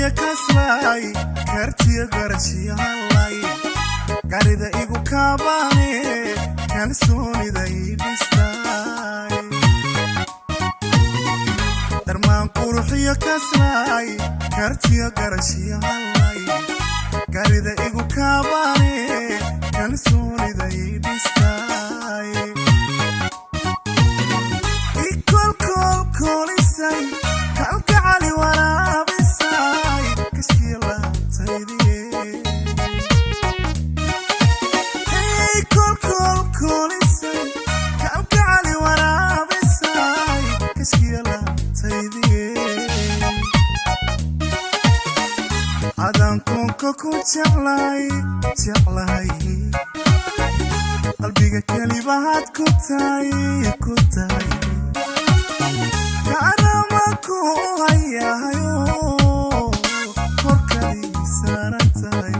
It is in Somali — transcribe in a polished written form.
Quruxiyo kaslay, kartiyo garashiyo hallay, garida igu kaabaane, kalsoonida ii dhistay. Darmaan quruxiyo kaslay, kartiyo garashiyo hallay, garida igu kaabaane, kalsoonida ii dhistay. Ikolkolkolisay, kalgacali waraabisay, kashkii laabtaydiye. Hey, kolkolkolisay, kalgacali waraabisay, kashkii laabtaydiye. Adaan koonka ku jeclay, jeclahay, qalbiga kelibahaad ku tahay, ku tahay. Kaanama ku hayahayo, korkadii saaran tahay.